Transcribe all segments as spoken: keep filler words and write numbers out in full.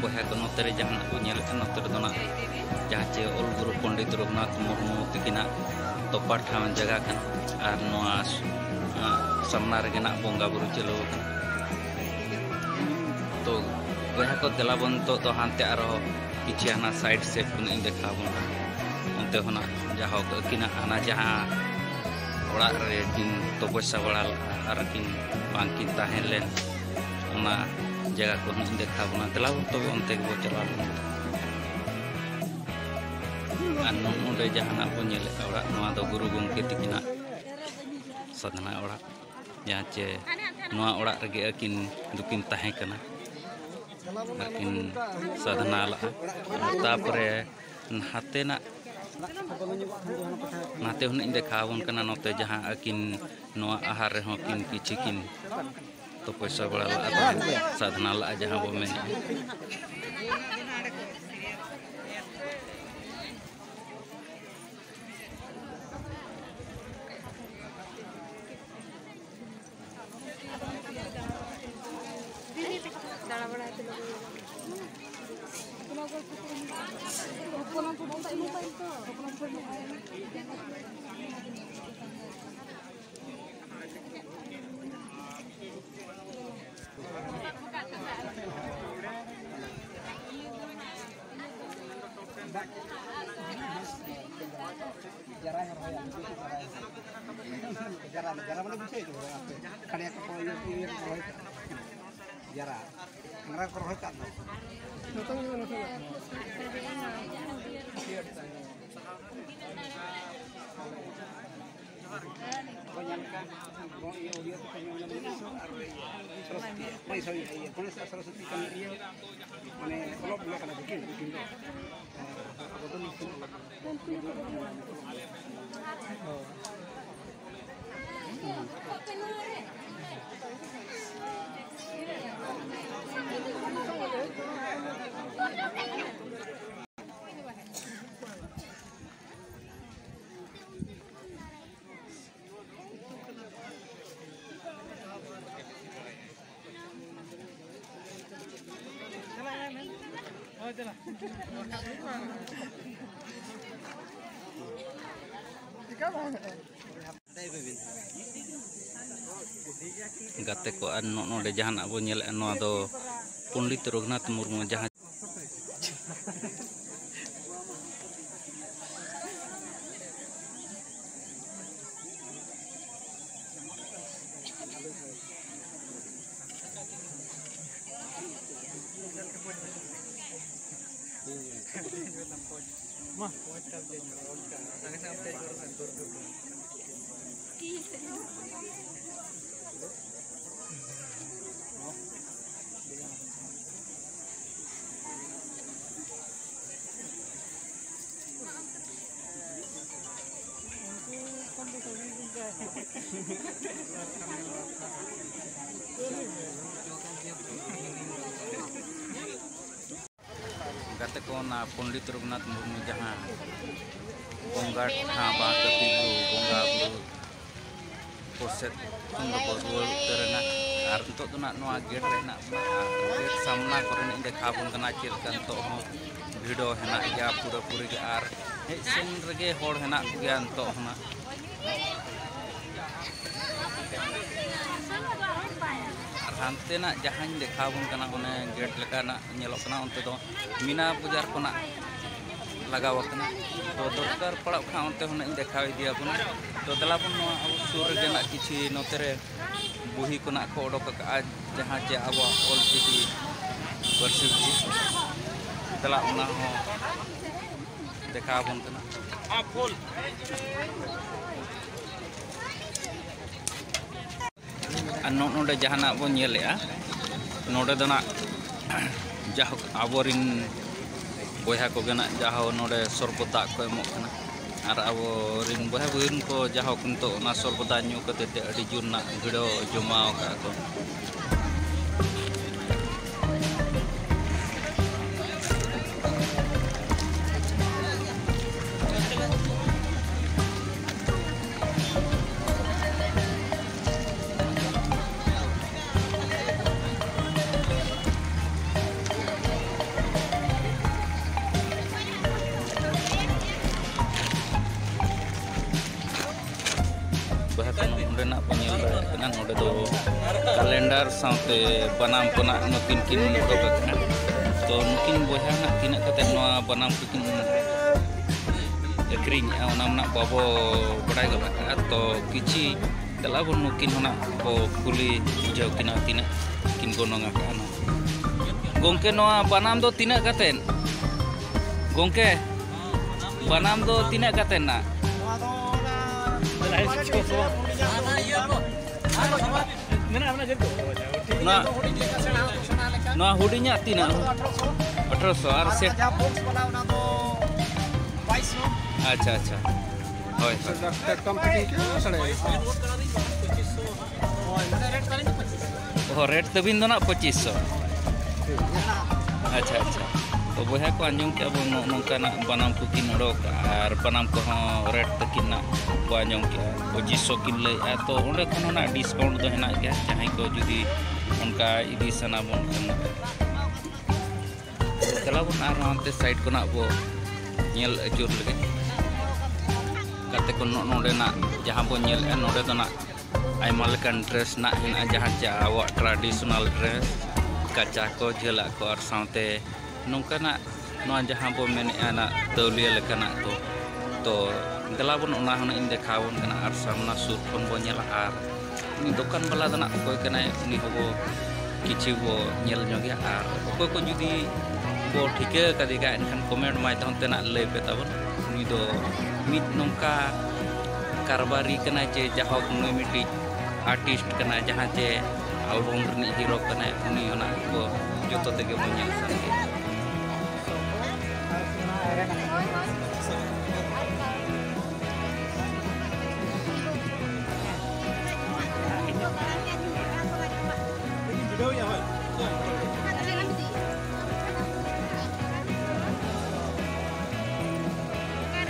ᱵᱚᱭᱦᱟ ᱠᱚ, ᱱᱚᱛᱮ ᱨᱮ ᱡᱟᱦᱟᱱᱟᱜ ᱠᱚ ᱧᱮᱞᱮᱫ ᱠᱟᱱ, ᱱᱚᱛᱮ ᱨᱮᱫᱚ ᱱᱟᱜ ᱡᱟᱦᱟᱸ ᱪᱮ ᱚᱞ ᱜᱩᱨᱩ ᱯᱚᱱᱰᱤᱛ ᱨᱚᱜᱷᱩᱱᱟᱛᱷ ᱢᱩᱨᱢᱩ ᱛᱤᱠᱤᱱᱟᱜ ᱛᱚᱯᱟ ᱴᱷᱟᱶ ᱡᱟᱭᱜᱟ ᱠᱟᱱᱟ᱾ ᱟᱨ ᱱᱚᱣᱟ ᱥ-, ᱟ, ᱥᱟᱢᱱᱟ ᱨᱮᱜᱮ ᱱᱟᱜ ᱵᱚᱸᱜᱟ ᱵᱩᱨᱩ ᱪᱟᱹᱞᱩ ᱟᱠᱟᱱᱟ᱾ ᱛᱚ ᱵᱚᱭᱦᱟ ᱠᱚ, ᱫᱮᱞᱟ ᱵᱚᱱ ᱱᱤᱛᱚᱜ ᱫᱚ ᱦᱟᱱᱛᱮ ᱟᱨᱦᱚᱸ ᱠᱤᱪᱷᱤ ᱦᱟᱱᱟ side ᱥᱮᱫ ᱠᱷᱚᱱᱟᱜ ᱤᱧ ᱫᱮᱠᱷᱟᱣ ᱵᱚᱱ ᱠᱟᱱᱟ᱾ ᱚᱱᱛᱮ ᱠᱷᱚᱱᱟᱜ ᱡᱟᱦᱳᱠ ᱟᱹᱠᱤᱱᱟᱜ ᱦᱟᱱᱟ ᱡᱟᱦᱟᱸ ᱚᱲᱟᱜ ᱨᱮ ᱠᱤᱱ ᱛᱚᱯᱚᱥᱭᱟ ᱵᱟᱲᱟ ᱞᱮᱫᱼᱟ ᱟᱨ ᱠᱤᱱ ᱵᱟᱝ ᱠᱤᱱ ᱛᱟᱦᱮᱸ ᱞᱮᱱ, ᱚᱱᱟ ᱡᱟᱭᱜᱟ ᱠᱚ ᱦᱚᱸ ᱤᱧ ᱫᱮᱠᱷᱟᱣ ᱵᱚᱱᱟ᱾ ᱫᱮᱞᱟ ᱵᱚᱱ ᱛᱚᱵᱮ ᱚᱱᱛᱮ ᱜᱮᱵᱚ ᱪᱟᱞᱟᱣ ᱞᱮᱱ᱾ ᱟᱨ ᱱᱚ-, ᱱᱚᱰᱮ ᱡᱟᱦᱟᱱᱟᱜ ᱵᱚᱱ ᱧᱮᱞᱮᱫᱼᱟ ᱚᱲᱟᱜ, ᱱᱚᱣᱟ ᱫᱚ ᱜᱩᱨᱩ ᱜᱚᱢᱠᱮ ᱛᱤᱠᱤᱱᱟᱜ ᱥᱟᱫᱷᱱᱟ ᱚᱲᱟᱜ, ᱡᱟᱦᱟᱸ ᱪᱮ ᱱᱚᱣᱟ ᱚᱲᱟᱜ ᱨᱮᱜᱮ ᱟᱹᱠᱤᱱ ᱫᱚᱠᱤᱱ ᱛᱟᱦᱮᱸ ᱠᱟᱱᱟ, ᱟᱹᱠᱤᱱ ᱥᱟᱫᱷᱱᱟ ᱞᱟᱜᱼᱟ᱾ ᱛᱟᱯᱚᱨᱮ ᱱᱟᱛᱮᱱᱟᱜ, ᱱᱟᱛᱮ ᱦᱚᱸ ᱤᱧ ᱫᱮᱠᱷᱟᱣ ᱟᱵᱚᱱ ᱠᱟᱱᱟ, ᱱᱚᱛᱮ ᱡᱟᱦᱟᱸ ᱟᱹᱠᱤᱱ ᱱᱚᱣᱟ ᱟᱦᱟᱨ ᱨᱮᱦᱚᱸ ᱠᱤᱱ ᱠᱤᱪᱷᱤ ᱠᱤᱱ ᱛᱚᱯᱚᱥᱭᱟ ᱵᱟᱲᱟ ᱞᱟᱜᱼᱟ, ᱥᱟᱫᱷᱱᱟ ᱞᱟᱜᱼᱟ, ᱡᱟᱦᱟᱸ ᱵᱚ ᱢᱮᱱᱮᱫᱼᱟ᱾ ᱡᱟᱨᱟ, ᱡᱟᱨᱟ ᱢᱟᱱᱮ ᱵᱩᱡᱷᱟᱹᱣ ᱠᱮᱫᱟ ᱟᱯᱮ᱾ ᱠᱷᱟᱲᱭᱟ ᱠᱚᱠᱚ ᱤᱭᱟᱹ, ᱤᱭᱟᱹ ᱠᱚ ᱨᱚᱦᱚᱭ ᱠᱟᱜᱼᱟ᱾ ᱡᱟᱨᱟ᱾ ᱜᱷᱟᱸᱜᱽᱨᱟ ᱠᱚ ᱨᱚᱦᱚᱭ ᱠᱟᱜ ᱫᱚ᱾ ᱠᱚ ᱧᱟᱢ ᱠᱟᱜ, ᱤᱭᱟᱹ, ᱩᱲᱤᱭᱟ ᱛᱮᱠᱚ ᱧᱟᱢ ᱞᱮᱫᱟ ᱤᱥᱚᱨ ᱟᱨ ᱤᱭᱟᱹ, ᱥᱚᱨᱚᱥᱚᱛᱤ, ᱦᱳᱭ, ᱥᱚᱨᱤ, ᱤᱭᱟᱹ, ᱜᱚᱬᱮᱥ ᱟᱨ ᱥᱚᱨᱚᱥᱚᱛᱤ ᱠᱤᱱ ᱤᱭᱟᱹ, ᱢᱟᱱᱮ, ᱚᱞᱚᱜ ᱵᱚᱞᱮ ᱠᱟᱱᱟ ᱠᱤᱱ, ᱩᱱᱠᱤᱱ ᱫᱚ᱾ ᱟᱵᱚ ᱫᱚ ᱱᱩᱠᱤᱱ ᱚᱞᱚᱜ ᱠᱟᱱᱟ᱾ ᱜᱟᱛᱮ ᱠᱚ, ᱟᱨ ᱱᱚᱜᱼᱚ ᱱᱚᱰᱮ ᱡᱟᱦᱟᱱᱟᱜ ᱵᱚᱱ ᱧᱮᱞᱮᱫᱼᱟ, ᱱᱚᱣᱟ ᱫᱚ ᱯᱚᱱᱰᱤᱛ ᱨᱚᱜᱷᱩᱱᱟᱛᱷ ᱢᱩᱨᱢᱩ ᱡᱟᱦᱟᱸ ᱜᱟᱛᱮ ᱠᱚ, ᱚᱱᱟ ᱯᱚᱱᱰᱤᱛ ᱨᱚᱜᱷᱩᱱᱟᱛᱷ ᱢᱩᱨᱢᱩ ᱡᱟᱦᱟᱸ ᱵᱚᱸᱜᱟ ᱴᱷᱟᱶ ᱵᱟᱝ ᱠᱟᱹᱯᱤ ᱵᱩᱨᱩ ᱵᱚᱸᱜᱟ ᱵᱩᱨᱩ ᱠᱚ ᱥᱮᱫ ᱠᱷᱚᱱ ᱫᱚᱠᱚ ᱨᱩᱣᱟᱹᱲ ᱩᱛᱟᱹᱨ ᱮᱱᱟ᱾ ᱟᱨ ᱱᱤᱛᱚᱜ ᱫᱚ ᱱᱟᱜ ᱱᱚᱣᱟ ᱜᱮᱴ ᱨᱮ ᱦᱮᱱᱟᱜ ᱵᱚᱱᱟ᱾ ᱟᱨ ᱜᱮᱴ ᱥᱟᱢᱱᱟ ᱠᱚᱨᱮ ᱱᱟᱜ ᱤᱧ ᱫᱮᱠᱷᱟᱣ ᱟᱵᱚᱱ ᱠᱟᱱᱟ ᱪᱮᱫ ᱞᱮᱠᱟ ᱱᱤᱛᱚᱜ ᱦᱚᱸ ᱵᱷᱤᱲ ᱦᱮᱱᱟᱜ ᱜᱮᱭᱟ ᱯᱩᱨᱟᱹᱯᱩᱨᱤ ᱜᱮ᱾ ᱟᱨ ᱦᱮᱡ ᱥᱮᱱ ᱨᱮᱜᱮ ᱦᱚᱲ ᱦᱮᱱᱟᱜ ᱠᱚᱜᱮᱭᱟ ᱱᱤᱛᱚᱜ ᱦᱚᱸ ᱱᱟᱜ᱾ ᱟᱨ ᱦᱟᱱᱛᱮᱱᱟᱜ ᱡᱟᱦᱟᱸᱧ ᱫᱮᱠᱷᱟᱣ ᱟᱵᱚᱱ ᱠᱟᱱᱟ, ᱚᱱᱮ ᱜᱮᱴ ᱞᱮᱠᱟᱱᱟᱜ ᱧᱮᱞᱚᱜ ᱠᱟᱱᱟ, ᱚᱱᱛᱮ ᱫᱚ ᱢᱤᱱᱟ ᱵᱟᱡᱟᱨ ᱠᱷᱚᱱᱟᱜ ᱞᱟᱜᱟᱣ ᱟᱠᱟᱱᱟ᱾ ᱛᱚ, ᱫᱚᱨᱠᱟᱨ ᱯᱟᱲᱟᱜ ᱠᱷᱟᱱ ᱚᱱᱛᱮ ᱦᱚᱸ ᱱᱟᱜ ᱤᱧ ᱫᱮᱠᱷᱟᱣ ᱤᱫᱤ ᱟᱵᱚᱱᱟ᱾ ᱛᱚ, ᱫᱮᱞᱟ ᱵᱚᱱ, ᱱᱚᱣᱟ ᱟᱵᱚ ᱥᱩᱨ ᱨᱮᱜᱮ ᱱᱟᱜ ᱠᱤᱪᱷᱤ ᱱᱚᱛᱮ ᱨᱮ ᱵᱩᱦᱤ ᱠᱚ ᱱᱟᱜ ᱠᱚ ᱚᱰᱚᱠ ᱟᱠᱟᱫᱼᱟ, ᱡᱟᱦᱟᱸ ᱪᱮ ᱟᱵᱚᱣᱟᱜ ᱚᱞ ᱪᱤᱠᱤ ᱯᱟᱹᱨᱥᱤ ᱵᱩᱦᱤ᱾ ᱫᱮᱞᱟ, ᱚᱱᱟ ᱦᱚᱸ ᱫᱮᱠᱷᱟᱣ ᱟᱵᱚᱱ ᱠᱟᱱᱟ᱾ ᱟᱨ ᱱᱚᱜᱼᱚ ᱱᱚᱰᱮ ᱡᱟᱦᱟᱱᱟᱜ ᱵᱚᱱ ᱧᱮᱞᱮᱜᱼᱟ, ᱱᱚᱰᱮ ᱫᱚ ᱱᱟᱜ ᱡᱟᱦᱳᱠ ᱟᱵᱚᱨᱤᱱ ᱵᱚᱭᱦᱟ ᱠᱚᱜᱮ ᱱᱟᱜ ᱡᱟᱦᱳ ᱱᱚᱰᱮ ᱥᱚᱨᱵᱚᱛ ᱫᱟᱜ ᱠᱚ ᱮᱢᱚᱜ ᱠᱟᱱᱟ᱾ ᱟᱨ ᱟᱵᱚᱨᱤᱱ ᱵᱚᱭᱦᱟ ᱵᱩᱦᱤᱱ ᱠᱚ ᱡᱟᱦᱳᱠ ᱱᱤᱛᱚᱜ ᱚᱱᱟ ᱥᱚᱨᱵᱚᱛ ᱫᱟᱜ ᱧᱩ ᱠᱟᱛᱮ ᱛᱮ ᱟᱹᱰᱤ ᱡᱳᱨ ᱱᱟᱜ ᱵᱷᱤᱲᱟᱹᱣ ᱡᱚᱢᱟᱣ ᱟᱠᱟᱫ ᱠᱚ᱾ ᱵᱚᱭᱦᱟ ᱠᱚ, ᱱᱚᱰᱮᱱᱟᱜ ᱵᱚᱱ ᱧᱮᱞ ᱫᱟᱲᱮᱭᱟᱜ ᱠᱟᱱᱟ, ᱱᱚᱰᱮ ᱫᱚ ᱠᱟᱞᱮᱱᱰᱟᱨ ᱥᱟᱶᱛᱮ ᱵᱟᱱᱟᱢ ᱠᱚ ᱱᱟᱜ ᱱᱩᱠᱤᱱ ᱠᱤᱱ ᱩᱰᱩᱠ ᱟᱠᱟᱫᱼᱟ᱾ ᱛᱚ ᱱᱩᱠᱤᱱ ᱵᱚᱭᱦᱟ ᱱᱟᱜ ᱛᱤᱱᱟᱹᱜ ᱠᱟᱛᱮ ᱱᱚᱣᱟ ᱵᱟᱱᱟᱢ ᱠᱚᱠᱤᱱ ᱟᱹᱠᱷᱨᱤᱧᱮᱜᱼᱟ, ᱚᱱᱟ ᱢᱟ ᱱᱟᱜ ᱵᱟᱵᱚ ᱵᱟᱲᱟᱭ ᱜᱚᱫ ᱟᱠᱟᱫᱼᱟ᱾ ᱛᱚ ᱠᱤᱪᱷᱤ ᱫᱮᱞᱟ ᱵᱚᱱ ᱱᱩᱠᱤᱱ ᱦᱚᱸ ᱱᱟᱜ ᱵᱚ ᱠᱩᱞᱤ ᱵᱩᱡᱷᱟᱹᱣ ᱠᱤᱱᱟ ᱛᱤᱱᱟᱹᱜ ᱠᱤᱱ ᱜᱚᱱᱚᱝ ᱟᱠᱟᱫᱼᱟ ᱱᱟᱜ᱾ ᱜᱚᱢᱠᱮ, ᱱᱚᱣᱟ ᱵᱟᱱᱟᱢ ᱫᱚ ᱛᱤᱱᱟᱹᱜ ᱠᱟᱛᱮ? ᱜᱚᱢᱠᱮ, ᱵᱟᱱᱟᱢ ᱫᱚ ᱛᱤᱱᱟᱹᱜ ᱠᱟᱛᱮ ᱱᱟᱜ? ᱱᱚᱣᱟ, ᱱᱚᱣᱟ ᱦᱩᱰᱤᱧᱟᱜ ᱛᱤᱱᱟᱹᱜ? ᱟᱴᱷᱨᱚᱥᱚ᱾ ᱟᱨ ᱥᱮ ᱡᱟᱦᱟᱸ ᱵᱚᱠᱥ ᱵᱟᱞᱟ, ᱚᱱᱟ ᱫᱚ ᱵᱟᱭᱤᱥ ᱥᱚ᱾ ᱟᱪᱪᱷᱟ, ᱟᱪᱪᱷᱟ᱾ ᱦᱳᱭ, ᱦᱳᱭ᱾ ᱮᱠᱫᱚᱢ ᱯᱮᱠᱤᱝ ᱠᱮᱫᱟ, ᱥᱟᱲᱮ ᱮᱜᱟᱨᱚ᱾ ᱦᱳᱭ, ᱢᱟᱱᱮ ᱨᱮᱴ ᱛᱟᱹᱞᱤᱧ ᱫᱚ ᱯᱚᱸᱪᱤᱥ ᱥᱚ᱾ ᱚ, ᱨᱮᱴ ᱛᱟᱹᱵᱤᱱ ᱫᱚ ᱱᱟᱜ ᱯᱚᱸᱪᱤᱥ ᱥᱚ᱾ ᱟᱪᱪᱷᱟ, ᱟᱪᱪᱷᱟ᱾ ᱛᱚ ᱵᱚᱭᱦᱟ ᱠᱚ, ᱟᱸᱡᱚᱢ ᱠᱮᱜᱼᱟ ᱵᱚᱱ, ᱱᱚᱜᱼᱚ ᱱᱚᱝᱠᱟᱱᱟᱜ ᱵᱟᱱᱟᱢ ᱠᱚᱠᱤᱱ ᱚᱰᱚᱠ ᱠᱟᱜᱼᱟ, ᱟᱨ ᱵᱟᱱᱟᱢ ᱠᱚᱦᱚᱸ ᱨᱮᱴ ᱛᱟᱹᱠᱤᱱ ᱱᱟᱜ ᱵᱚ ᱟᱸᱡᱚᱢ ᱠᱮᱜᱼᱟ, ᱯᱚᱸᱪᱤᱥ ᱥᱚ ᱠᱤᱱ ᱞᱟᱹᱭᱮᱜᱼᱟ᱾ ᱛᱚ ᱚᱸᱰᱮ ᱠᱷᱚᱱ ᱦᱚᱸ ᱱᱟᱜ ᱰᱤᱥᱠᱟᱣᱩᱱᱴ ᱫᱚ ᱦᱮᱱᱟᱜ ᱜᱮᱭᱟ, ᱡᱟᱦᱟᱸᱭ ᱠᱚ ᱡᱩᱫᱤ ᱚᱱᱠᱟ ᱤᱫᱤ ᱥᱟᱱᱟ ᱵᱚᱱ ᱠᱷᱟᱱ᱾ ᱪᱟᱞᱟᱣ ᱵᱚᱱ ᱟᱨᱦᱚᱸ ᱦᱟᱱᱛᱮ ᱥᱟᱭᱤᱰ ᱠᱷᱚᱱᱟᱜ ᱵᱚ ᱧᱮᱞ ᱟᱹᱪᱩᱨ ᱞᱮᱜᱮ᱾ ᱜᱟᱛᱮ ᱠᱚ, ᱱᱚᱜᱼᱚ ᱱᱚᱰᱮᱱᱟᱜ ᱡᱟᱦᱟᱸ ᱵᱚᱱ ᱧᱮᱞᱮᱜᱼᱟ, ᱱᱚᱰᱮ ᱫᱚ ᱱᱟᱜ ᱟᱭᱢᱟ ᱞᱮᱠᱟᱱ ᱰᱨᱮᱥ ᱱᱟᱜ ᱦᱮᱱᱟᱜᱼᱟ, ᱡᱟᱦᱟᱸ ᱪᱮ ᱟᱵᱚᱣᱟᱜ ᱴᱨᱟᱰᱤᱥᱚᱱᱟᱞ ᱰᱨᱮᱥ, ᱠᱟᱪᱟ ᱠᱚ, ᱡᱷᱟᱹᱞᱟᱜ ᱠᱚ, ᱟᱨ ᱥᱟᱶᱛᱮ ᱱᱚᱝᱠᱟᱱᱟᱜ ᱱᱚᱣᱟ ᱡᱟᱦᱟᱸ ᱵᱚ ᱢᱮᱱᱮᱜᱼᱟ ᱱᱟᱜ ᱛᱟᱹᱣᱞᱤᱭᱟᱹ ᱞᱮᱠᱟᱱᱟᱜ ᱠᱚ᱾ ᱛᱚ ᱫᱮᱞᱟ ᱵᱚᱱ, ᱚᱱᱟ ᱦᱚᱸ ᱱᱟᱜ ᱤᱧ ᱫᱮᱠᱷᱟᱣ ᱟᱵᱚᱱ ᱠᱟᱱᱟ, ᱟᱨ ᱥᱟᱢᱱᱟ ᱥᱩᱨ ᱠᱷᱚᱱ ᱵᱚ ᱧᱮᱞᱟ᱾ ᱟᱨ ᱩᱱᱤ ᱫᱚᱠᱟᱱ ᱵᱟᱞᱟ ᱫᱚ ᱱᱟᱜ ᱚᱠᱚᱭ ᱠᱟᱱᱟᱭ, ᱩᱱᱤ ᱦᱚᱸᱵᱚ ᱠᱤᱪᱷᱩ ᱵᱚ ᱧᱮᱞ ᱧᱚᱜᱮᱭᱟ᱾ ᱟᱨ ᱚᱠᱚᱭ ᱠᱚ ᱡᱩᱫᱤ ᱵᱚ ᱴᱷᱤᱠᱟᱹ ᱠᱟᱫᱮ ᱠᱷᱟᱡ, ᱮᱱᱠᱷᱟᱱ ᱠᱚᱢᱮᱱᱴ ᱢᱟᱫᱽᱫᱷᱚᱢ ᱛᱮ ᱱᱟᱜ ᱞᱟᱹᱭ ᱯᱮ ᱛᱟᱵᱚᱱ᱾ ᱩᱱᱤ ᱫᱚ ᱢᱤᱫ ᱱᱚᱝᱠᱟ ᱠᱟᱨᱵᱟᱨᱤ ᱠᱟᱱᱟᱭ ᱪᱮ ᱡᱟᱦᱳᱠ ᱱᱩᱭ ᱢᱤᱫᱴᱤᱡ ᱟᱨᱴᱤᱥᱴ ᱠᱟᱱᱟᱭ, ᱡᱟᱦᱟᱸ ᱪᱮ ᱟᱞᱵᱚᱢ ᱨᱤᱱᱤᱡ ᱦᱤᱨᱳ ᱠᱟᱱᱟᱭ, ᱩᱱᱤ ᱦᱚᱸ ᱱᱟᱜ ᱠᱚ ᱡᱚᱛᱚ ᱛᱮᱜᱮ ᱵᱚᱱ ᱧᱮᱞ ᱥᱟᱱ ᱜᱮᱭᱟ᱾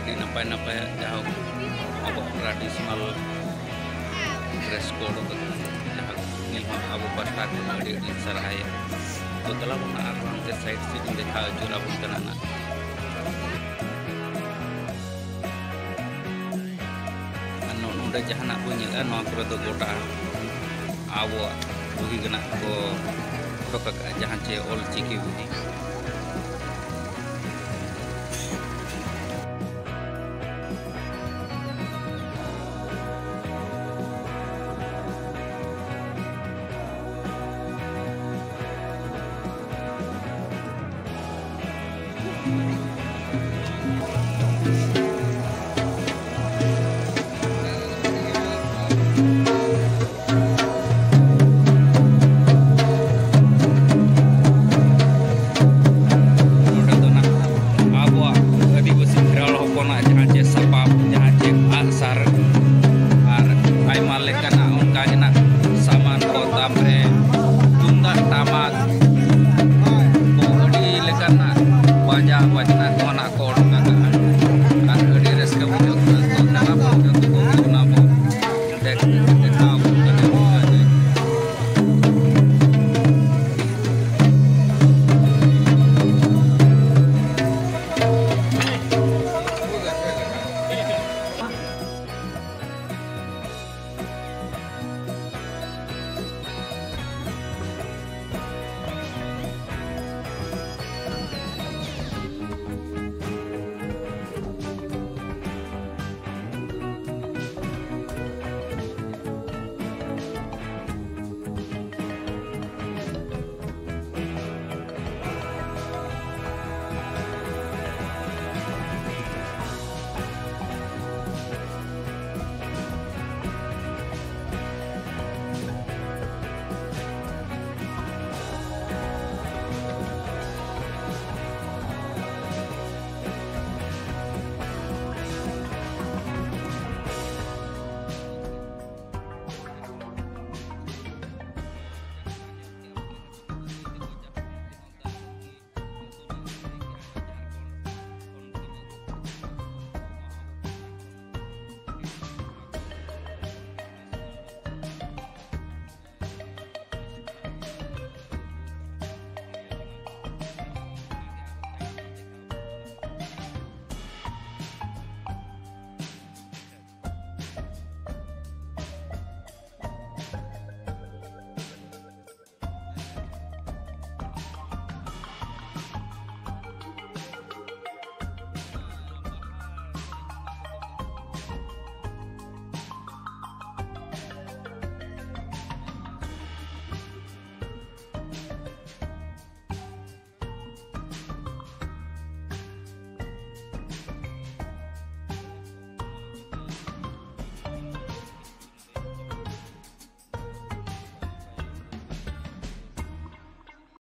ᱟᱹᱰᱤ ᱱᱟᱯᱟᱭ ᱱᱟᱯᱟᱭᱟᱜ ᱡᱟᱦᱳᱠ ᱟᱵᱚᱣᱟᱜ ᱴᱨᱟᱰᱤᱥᱚᱱᱟᱞ ᱰᱨᱮᱥ ᱠᱚ ᱚᱰᱚᱠ ᱟᱠᱟᱱᱟ, ᱡᱟᱦᱟᱸ ᱧᱮᱞ ᱦᱚᱸ ᱟᱵᱚ ᱯᱟᱦᱴᱟ ᱠᱷᱚᱱ ᱟᱹᱰᱤ ᱟᱹᱰᱤ ᱥᱟᱨᱦᱟᱣ᱾ ᱛᱚ ᱫᱮᱞᱟ ᱵᱚᱱ ᱟᱨ ᱦᱟᱱᱛᱮ ᱥᱟᱭᱤᱰ ᱥᱮᱫ ᱤᱧ ᱫᱮᱠᱷᱟᱣ ᱟᱹᱪᱩᱨ ᱟᱵᱚᱱ ᱠᱟᱱᱟ ᱱᱟᱜ᱾ ᱟᱨ ᱱᱚᱜᱼᱚ ᱡᱟᱦᱟᱱᱟᱜ ᱵᱚᱱ ᱧᱮᱞᱟ, ᱱᱚᱣᱟ ᱠᱚᱨᱮ ᱫᱚ ᱜᱚᱴᱟ ᱟᱵᱚᱣᱟᱜ ᱵᱩᱦᱤ ᱜᱮ ᱱᱟᱜ ᱠᱚ ᱚᱰᱚᱠ ᱟᱠᱟᱫᱼᱟ, ᱡᱟᱦᱟᱸ ᱪᱮ ᱚᱞ ᱪᱤᱠᱤ ᱵᱩᱦᱤ᱾